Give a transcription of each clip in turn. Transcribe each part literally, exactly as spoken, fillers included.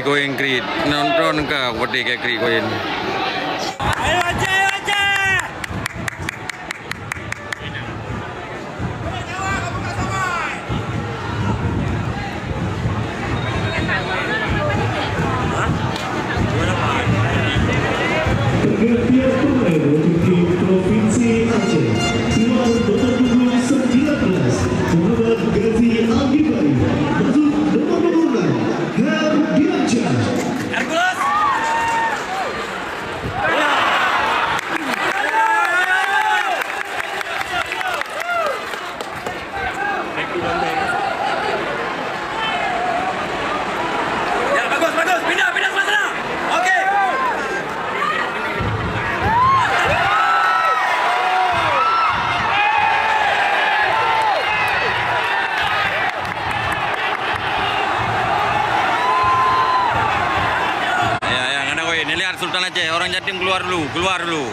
Koin krit, nonton ka peutih ka krit koin. Pergantian pemain untuk tim Provinsi Aceh. Keluar nomor punggung sembilan belas, Muhammad Gazi Al-Ghifari. Masuk nomor punggung enam, Herdiansyah. Ya, bagus, bagus. Pindah, pindah sebelah sana. Okey. Ya, ya, ngana weh. Ni lihat Sultan Aceh, orang jatim keluar dulu, keluar dulu.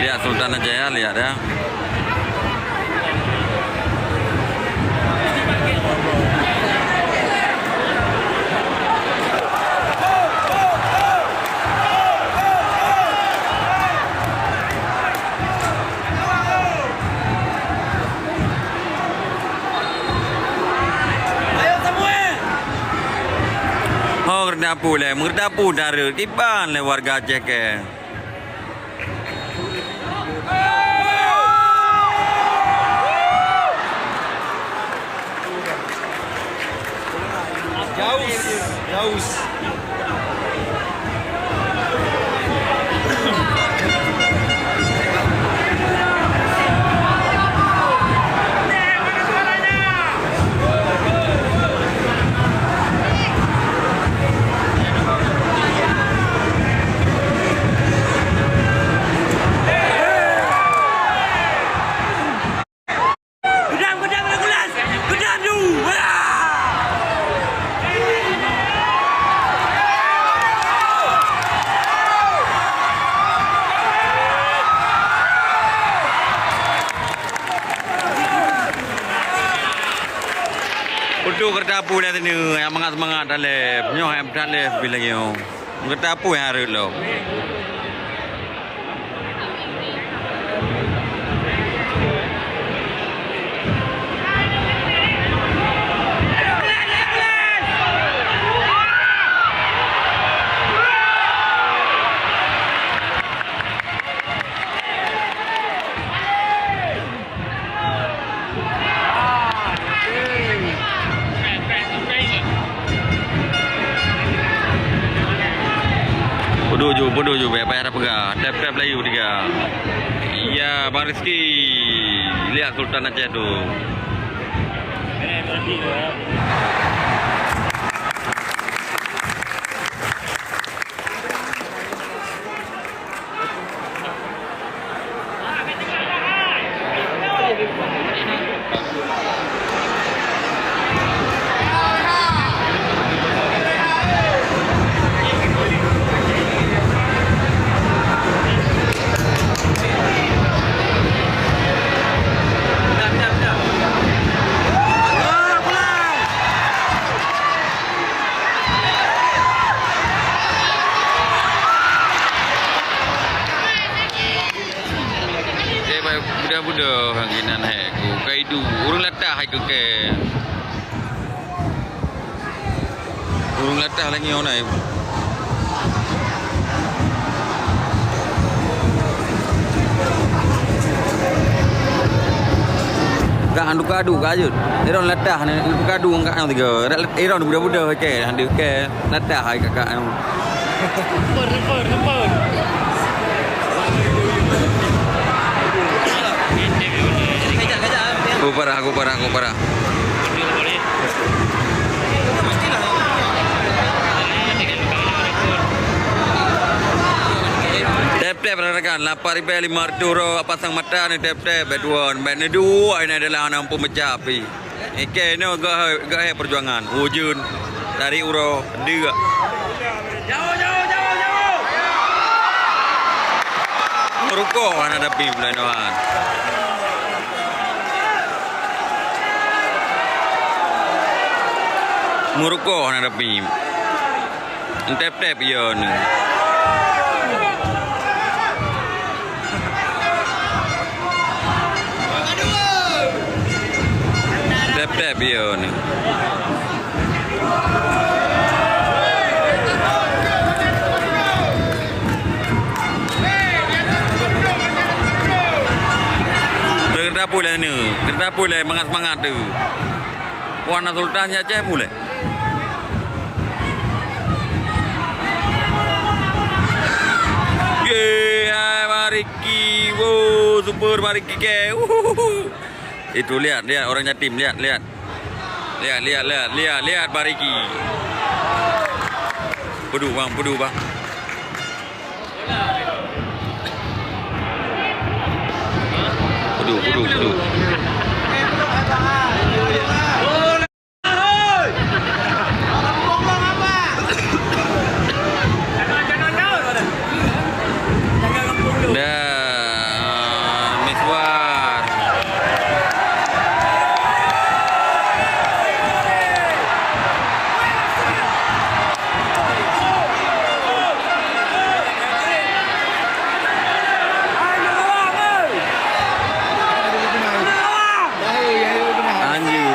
Lihat Sultan Aceh ya, lihat ya. Ho, geureudapu lé, meugeureudapu dareut, kiban lé warga Aceh kèe. Jaus, jaus. Geudang, geudang, Legolas! Geudang du! Wah! Untuk kereta api dah sini, yang mangat-mangat dah lep. Nyoh yang dah lep bila nyoh. Geutapui hareuet lom. Peuduek ju, peuduek ju, payah, payah tapeugah. Tep-tep layu tiga. Ya, Bang Rizky. Lihat Sultan Aceh tu. Eh, bai buda-buda hang inan hai ku. Kaidu, ureueng latah hai ku ke. Ureueng latah lagi orang lain. Ka adu-adu ka jeuet. Iron latah ni, adu-adu ka tiga. Iron buda-buda ke, adu ke. Latah hai kakak nyoe. Lepon, lepon, lepon. Aku parah, aku parah, aku parah. Tep-tep rakan-rakan, lapan ribu lima ratus ro pasang mata ni tep-tep, bet dua, bet ni dua, ini adalah anak pun pecah api. Oke, ini gak, gak perjuangan. Ujeuen dari uroe dua. Jauh, jauh, jauh, jauh. Rukoh anak tapi bulan Tuhan. Meurukoh na tapi. Entep-tep iya ni. Tep-tep iya ni. Kereta pun lah ni. Kereta pun lah mangat-mangat tu. Wan Sultan nyak ceh puleh. Ye, hai Mariki. Wow, super Mariki ke. Uhuhu. Itu lihat, lihat orang jatim, lihat, lihat. Lihat, lihat, lihat, lihat, lihat Mariki. Pedu bang, pedu bang. Pedu, pedu, pedu. Dah, Miswar. Anjir.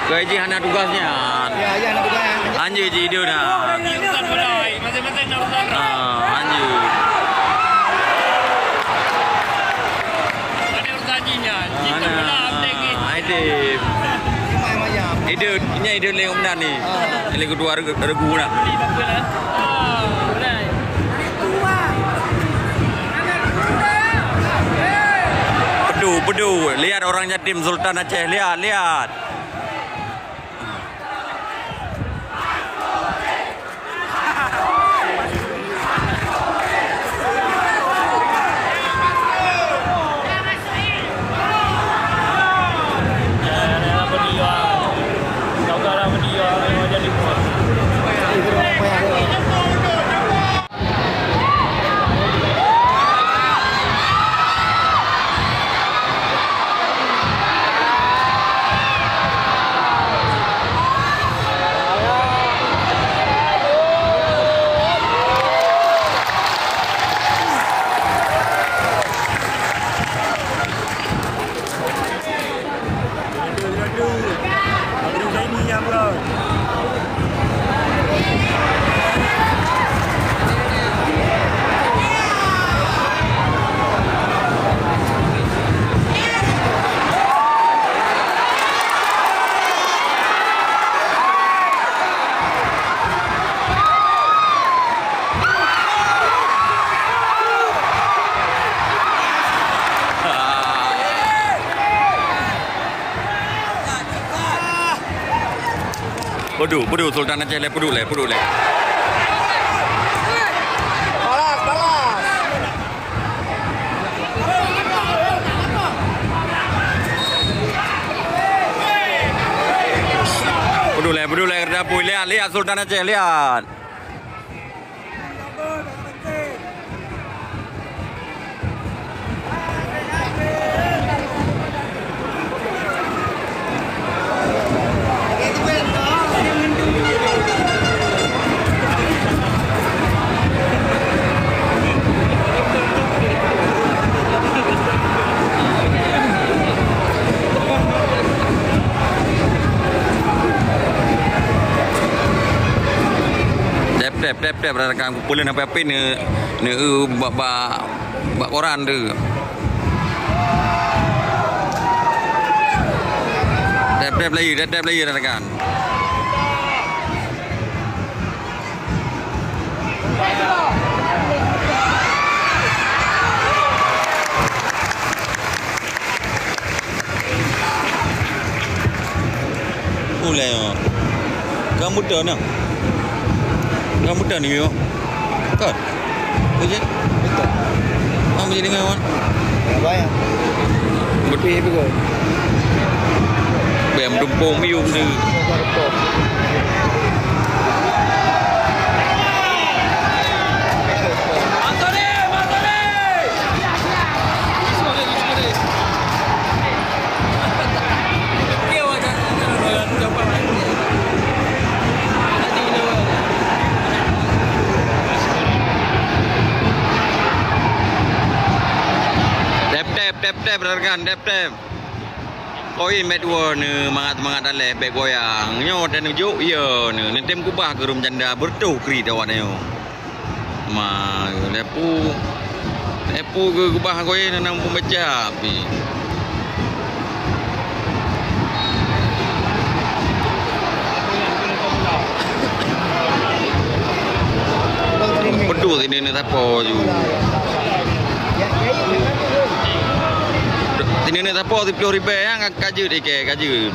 Kau jih hana tugas nyan. Ya, ya, hana tugas. Anjir jih dia dah. Ah, anjir. Ada urusan jih nyan. Mana? Aidip. Idut, nya idut lé umdan ni. Lé ketua regu, regu dah. Pedu, pedu. Lihat orang jatim Sultan Aceh. Lihat, lihat. Pedu, pedu, Sultan Aceh lé, pedu lé, pedu lé. Balas, balas. Pedu lé, pedu lé, kerja pui, lihat, lihat Sultan Aceh, lihat. Tep, tep, tep, tep, rakan-rakan. Peuleueh sampai apit neu-, neu-, bak, bak, bak koran tu. Tep, tep lagi, tep, tep lagi, rakan-rakan. Ulai, oh. Rambutan, nah. Rambutan ni, oh. Kan? Betul. Apa jadi dengan, Wan? Apa ya? Betul. Betul. Bèe meutumpông miyueb deuh. Kan tep-tep. Koin bèk tuwoe neu mangat-mangat daleh bèk goyang. Nyoe watèe neujok, iya neu. Neutem kubah keu rum janda beureutoh kriet awak nyoe. Ma, lepu. Lepu keu kubah koin, hana peubaca pi. Beutôi sinoe neu sapo ju. Sinoe neu sapo siplôh ribèe nyan ka jeuet ikèe, ka jeuet.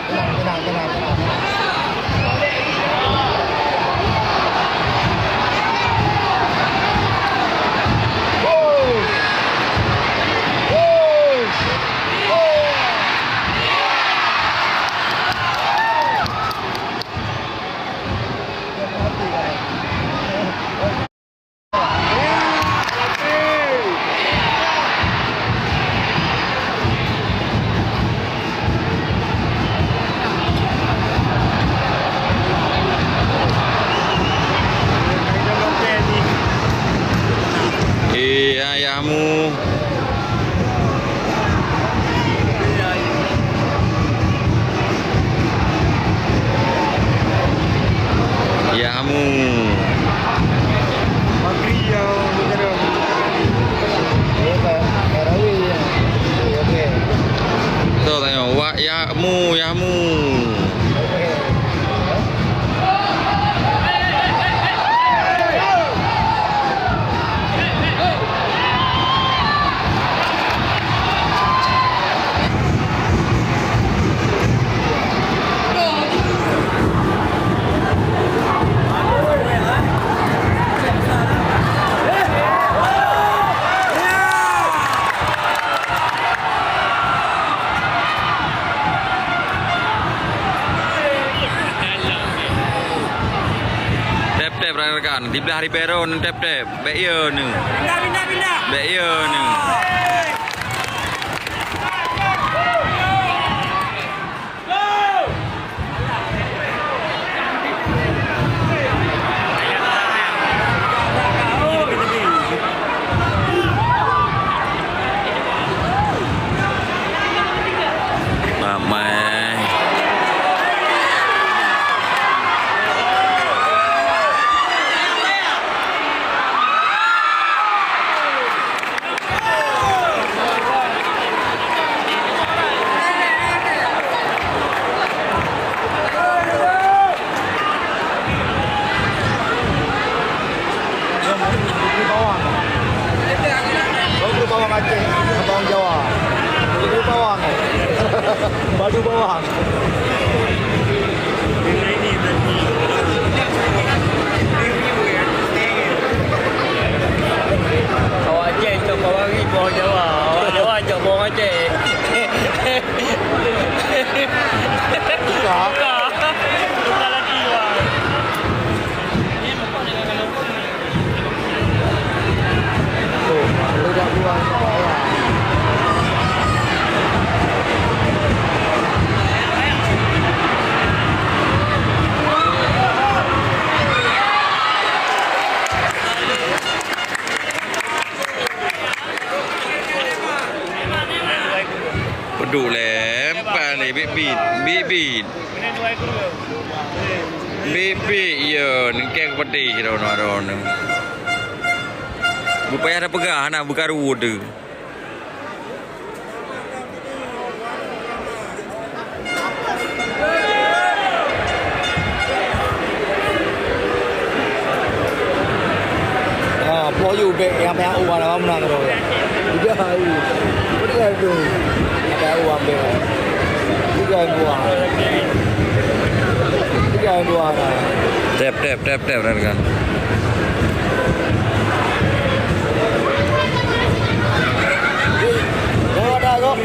Tenang, tenang, tenang, tenang. Eh, ayahmu. Ya, Amu. Tuh, tanya, wak, ya, Amu, ya, Amu. Tep-tep rakan-rakan, di blah ribèe droeneuh tep-tep. Bèk yo neuh. Pindah, pindah, pindah. Bèk yo neuh. Ramai. Bawang Aceh, bawang Jawa. Bawang. Badu bawang. Awak Aceh cok bawang ni bawang Jawa. Awak Jawa cok bawang Aceh. Tukar. Tukar. Tukar lagi, wah. Peuduk lé, empat lé, bit-bit, bit-bit. Bit-bit, ya, nengkeng pedih droeneuh. Bupayah tapeugah, hana beukaru teuh. Ah, poh yu bèk nyang payah u hana meunang droe. Udah, u. Udah tu. Nyang payah u ambek. Tiga dua. Tiga dua. Tep, tep, tep, tep, rakan. Oh, ada kok.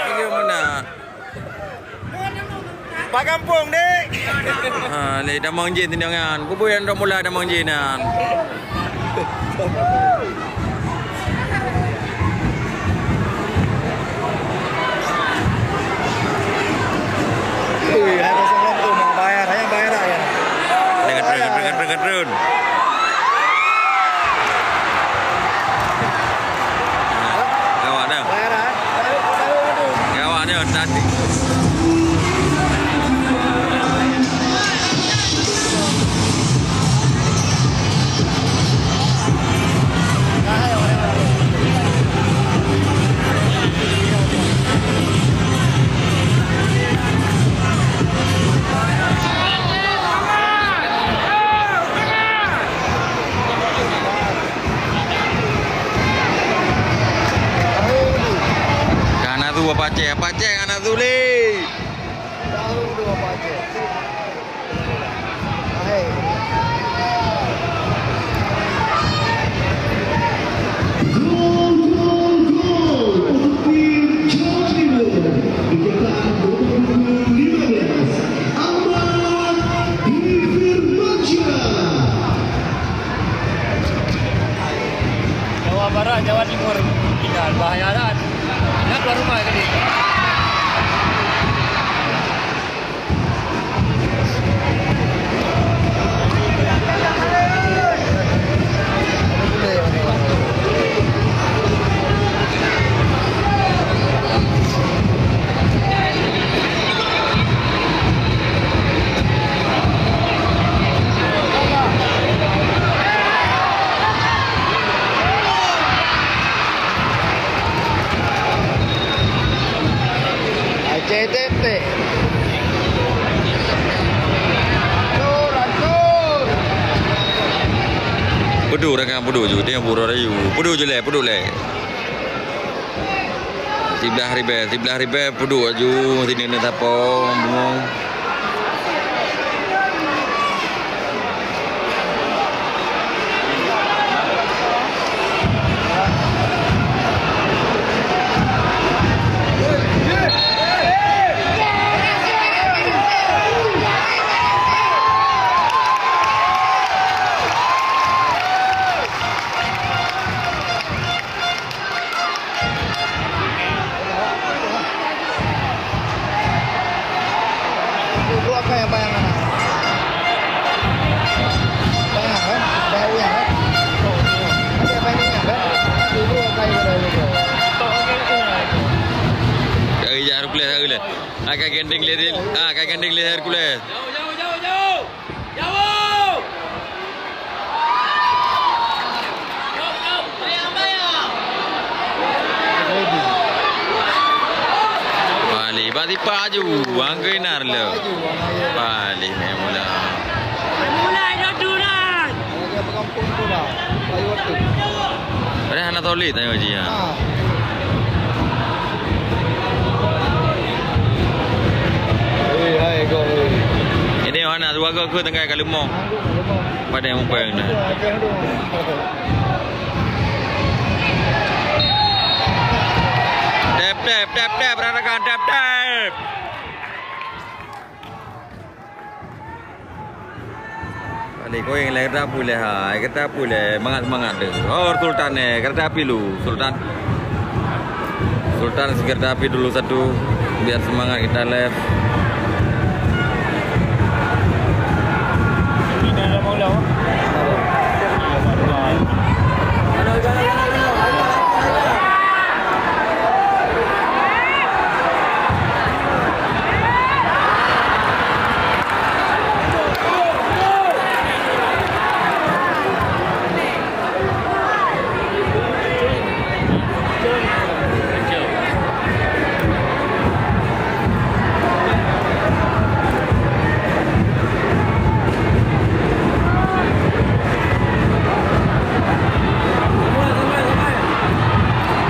Ini mana? Pak gampông, Dek. Ha, ni damang jin sinoe nyan. Bubui nyang dak mula damang jin nyan. Ui, hai kosong satu, mau bayar, hai bayar dah ya. Dengan turun, dengan turun, dengan turun. Gawat dah. Gawat dah tadi. Ka hana su Apa Aceh, Apa Aceh ka hana su lé. Gol, gol, gol untuk tim Jawa Timur. Dicetak nomor punggung lima belas, Ahmad Dwi Firmansyah. Jawa Barat, Jawa Timur final, bahaya that. Nak keluar rumah tadi. Aceh Tete. Peuduek dah kan, peuduek ju. Dia pura rayu. Peuduek ju lé, peuduek lé. Siblaih ribèe, siblaih ribèe peuduek ju. Sini ni sapo, bungong. Dari jak Hercules, Hercules. Ah, ka gandeng lé, ah, ka gandeng lé Hercules. Paléh, bak sipak aju, Angga Inar le. Paléh mé mula. Mulai dah duran. Padahal hana solid tayong ji, ya. Ini hana dua go ke tengah ka leumoh. Padahal umpan dah. Tap, tap, tap, tap, rakan-rakan, tap, tap. Balik koin lagi tak boleh, ha. Kita boleh, mangat-mangat tu. Oh, Sultan eh, kereta api lu, Sultan. Sultan, kereta api dulu satu, biar semangat kita live.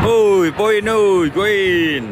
Hui, poin, hui, poin.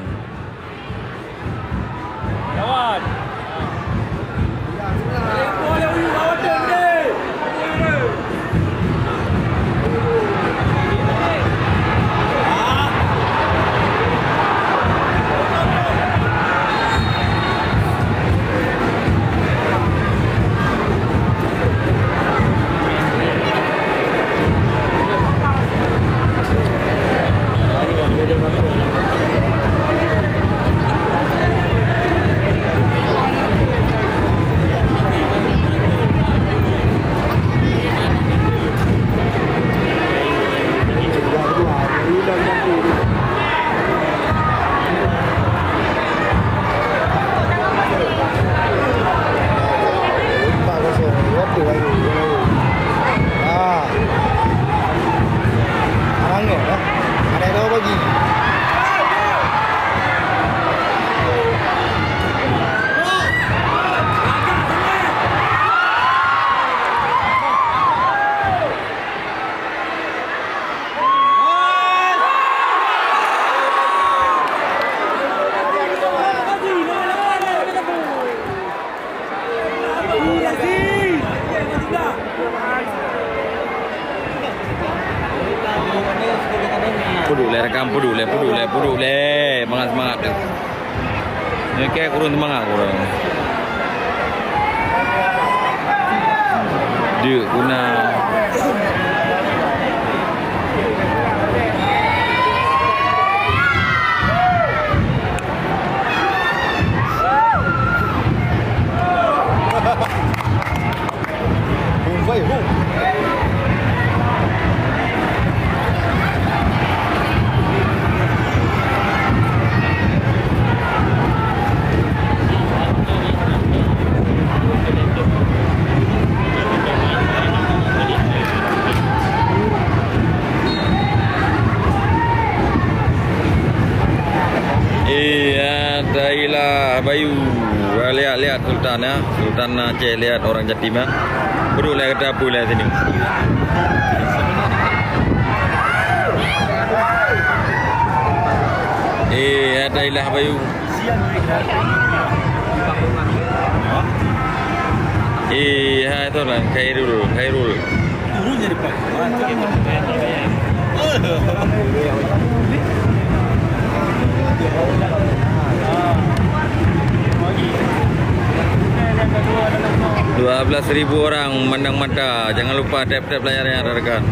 Kan peuduek lé, peuduek lé, peuduek lé. Mangat-mangat tu. Nyoe kèe kureueng seumangat kureueng. Deuk guna. Eh, ya, Thailand bayu. Lihat-lihat Sultan, ya. Sultan Aceh, lihat orang Jatim, ya. Peuduek lé, kata apa lé sini. Eh, ya, Thailand bayu. Eh, hai, tu lah. Khairul, Khairul. Dua belas ribu orang memandang mata. Jangan lupa tap-tap layarnya, rekan.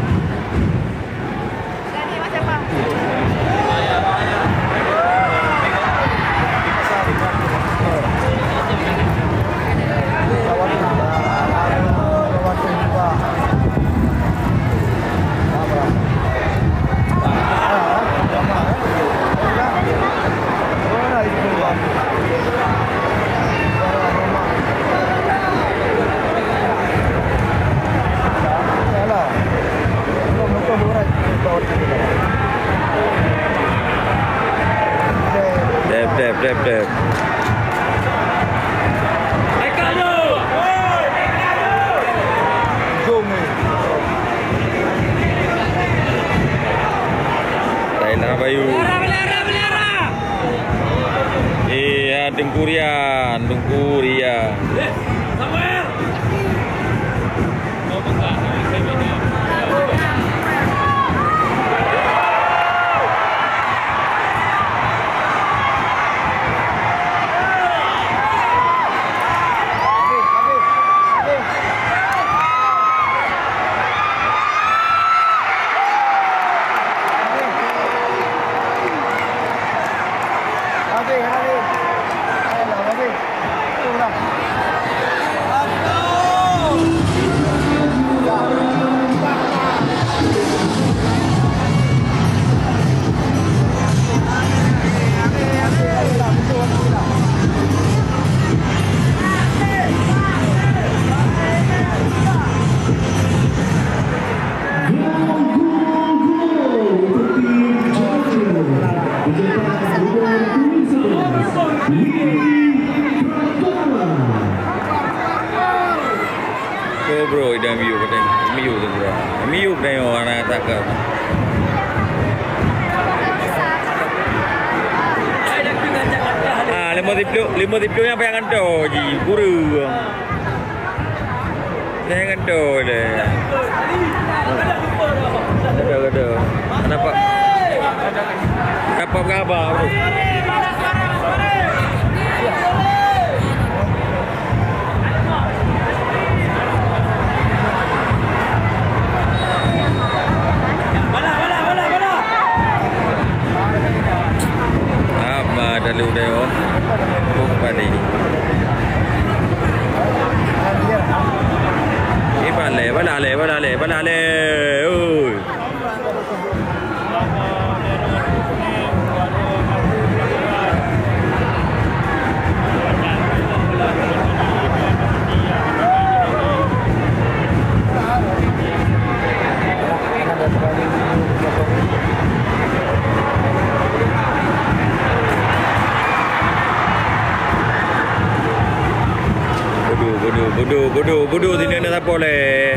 Dep, dep, dep, dep. Thailand bayu. Eh, ya, Teungku Rian, Teungku Rian. Oh, bro, idang miyueb katanya. Miyueb tu, bro. Miyueb katanya, anak takut. Ah, lima siplôh, lima siplôh nyang payah nganto ji, guru. Jangan tu deh. Ada, ada. Kenapa? Kenapa berapa? Apa dah lu deh, oh. Bukan ni. Eh, balai, balai, balai, balai, oi. Bodoh, bodoh, bodoh, bodoh, bodoh, sini ada siapa leh?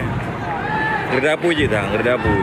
Geureuda apui jih, Tang, geureuda apui.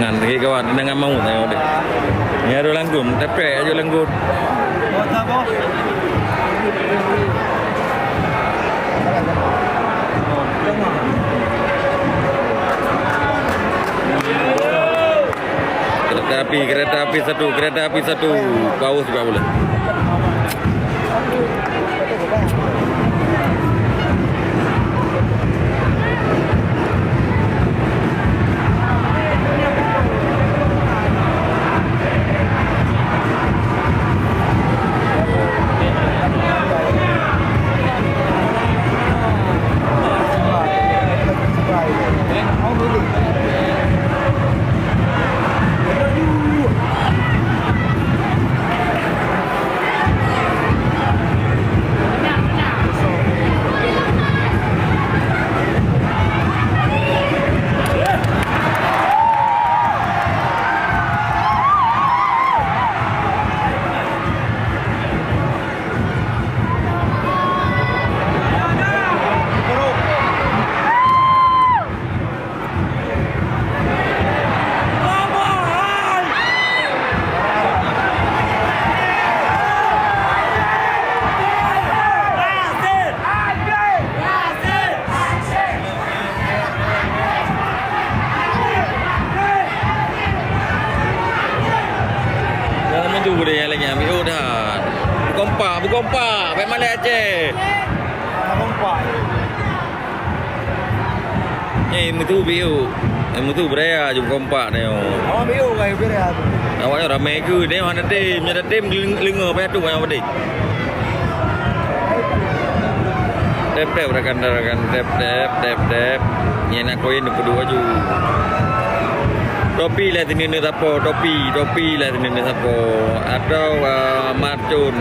Sakét kawan, dengan maut tengok deh. Ni ada langgun, tepek aja langgun. Kereta api, kereta api satu, kereta api satu. Paus juga boleh. Dalam itu boleh yang lagi ambil. Oh, dah. Bukompak, bukompak. Baik malam Aceh. Bukompak. Eh, mutu biu. Eh, mutu beraya jumpa kompak ni. Awak biu kai beraya. Awak ramai ke? Dia hana tem, nyata tem lenga payah tu banyak pedih. Tep tep rakan-rakan, tep tep tep tep. Ni nak koin dua puluh laju. Topi lah sini ni sapo, topi, topi lah sini ni sapo. Atau uh, marcun.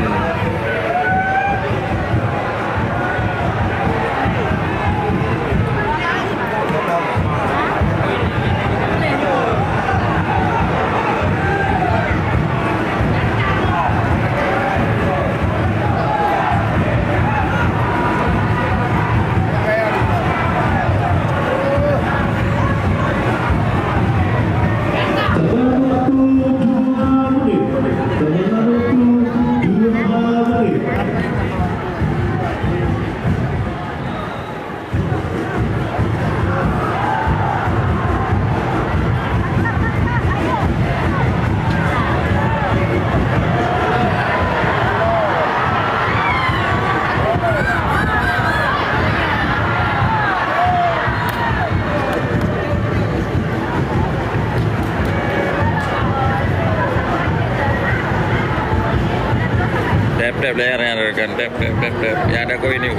Tep tep layar yang rekan, tep tep tep tep. Yang ada koin ni.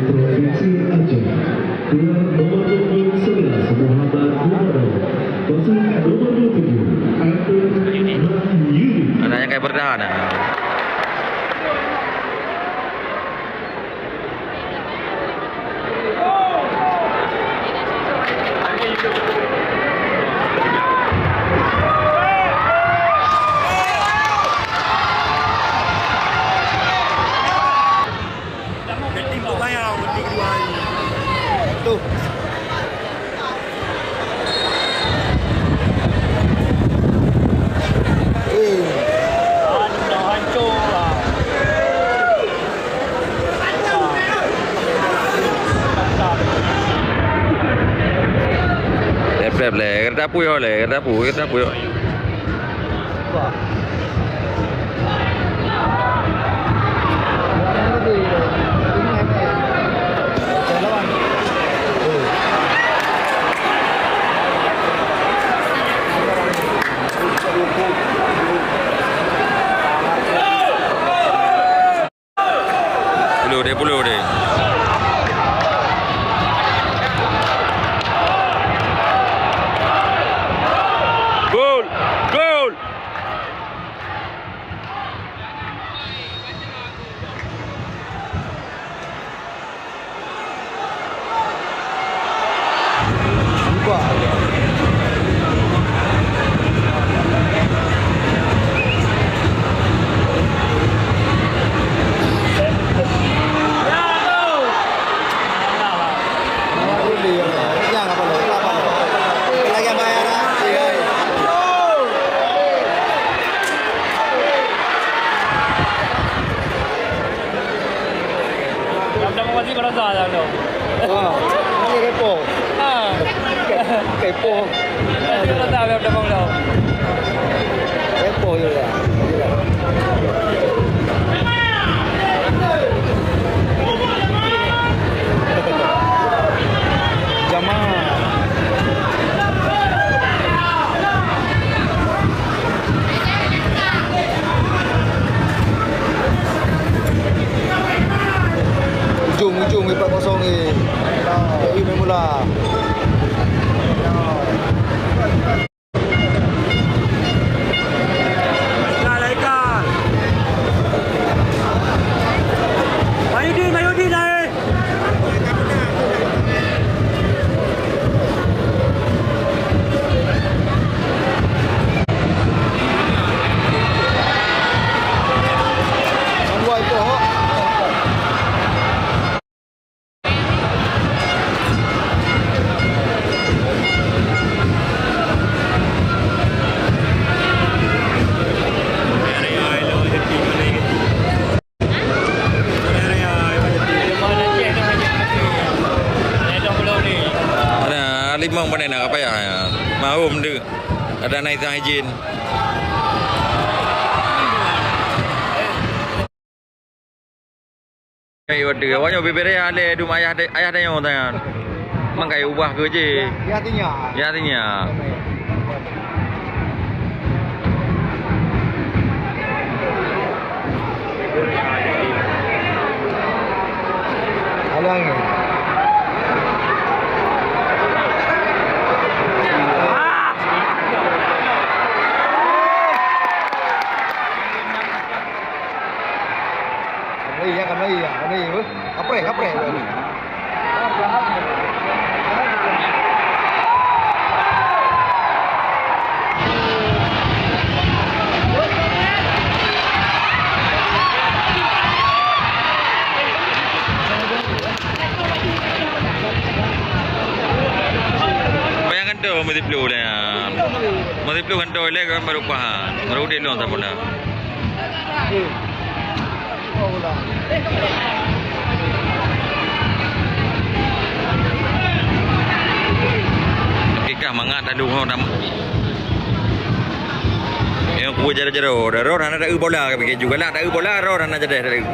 Provinsi Aceh. Nomor punggung sebelas, Muhammad Muharram. Pasang nomor dua puluh tujuh, Anton Mahyudi. Anak yang kayak bertahan, ah. Tim tu bayar, tim kedua hari. Tu. Eh. Hancur lah. Lep, lep, lep. Kereta api, oh, lep. Kereta api, kereta api, oh. Puluh deh, puluh deh. Gol! Gol! Dah masih berasa dah tu. Ah, ini kepo. Ha. Kepo. Masih berasa dah dah. Kepo juga. Jamaah. Ujong, ujong, empat kosong ni. P U main bola. Ikan, ikan. Mayudin, Mayudin, naik. Ada limong pandai nak apa ya? Mahum tu. Ada naik sang izin. Hai, waduh, awak nyoe bibir ya, lé dum ayah de-, ayah tanyoe tanyan. Mang kai ubah ke je? Ya, ya, artinya. Ya, artinya. Halang. Kamari ya, kamari ya, kamari ya. Kapreh, kapreh. Bayangkan tu, mesti flu dah. Mesti flu kan tu, leh kan baru pahan. Baru dia luang tak pula. Tapi kah mangat tadu ho tam. Yang kuat jaro-jaro, dah roh hana taeu bola, kami juga lah taeu bola, roh hana jadi taeu.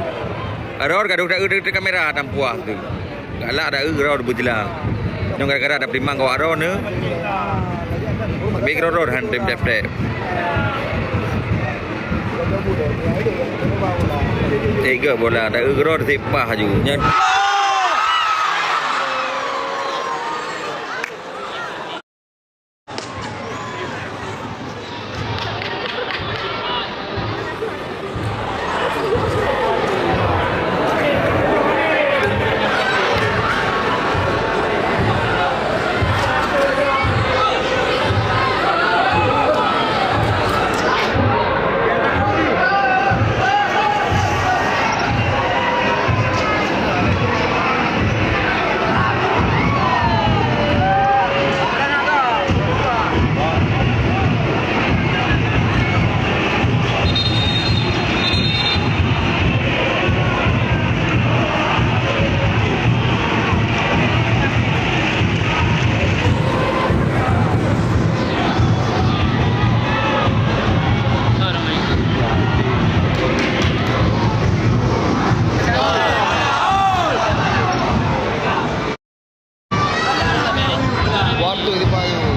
Roh gaduh taeu dekat kamera tam puas tu. Galak dah eu rau beutila. Nyoe gara-gara dah perimang kawak rau ne. Bik rau rau han tem tep tep. Tiga bola dah eu rau sipah ju. Nyan. Waktu di payung.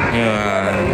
Ya,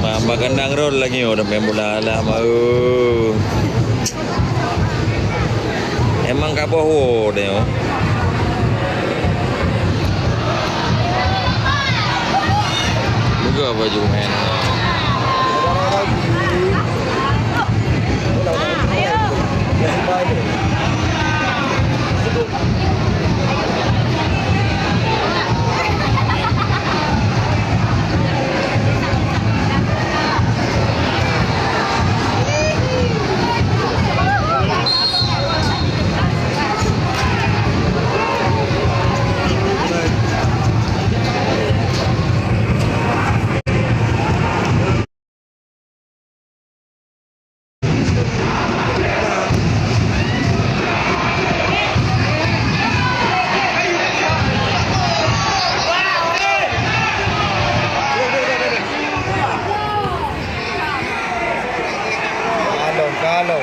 Ba-, ba kandang rot lagi, oh, dah main bola lah, mau. Emang ka boh wo deh, oh. Buka baju main. Kalau, kalau.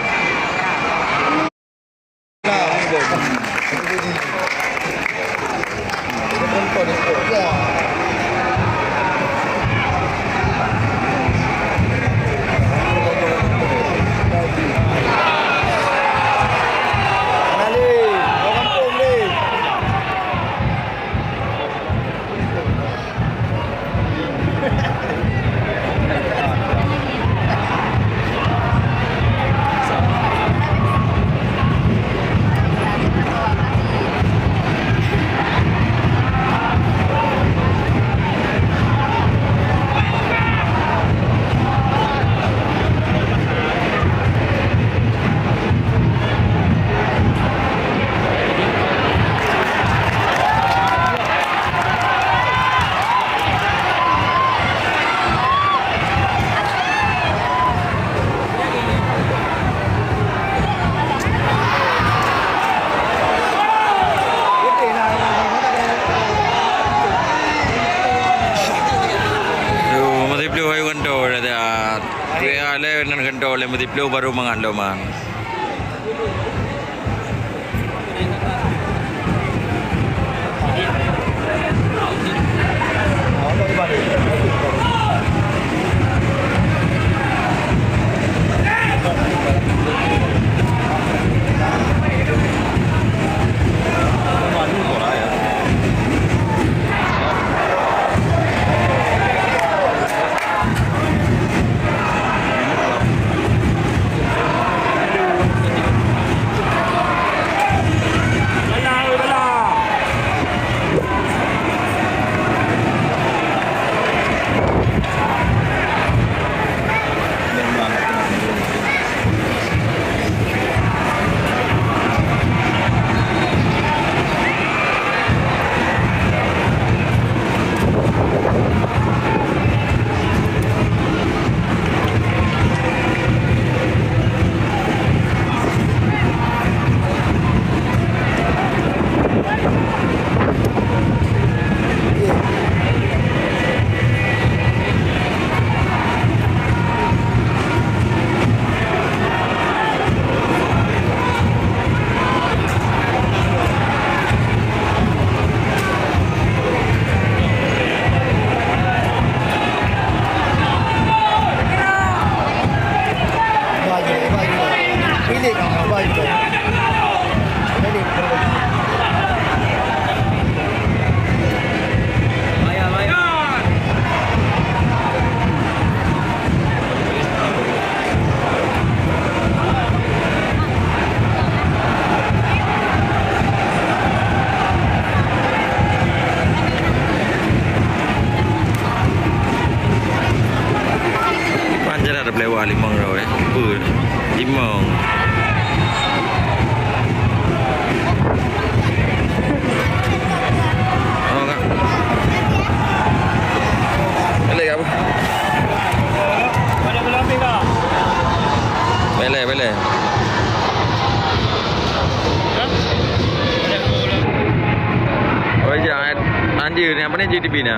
Aduh, masih belum ayo kantô dah. Kuya le nan kantô le masih belum baru mangat lom man. Wah, limong dah, eh. Apa? Limong. Oh, Kak. Balik, Kak. Balik, balik. Oh, ya, anjir ni, apa ni, J T B ni?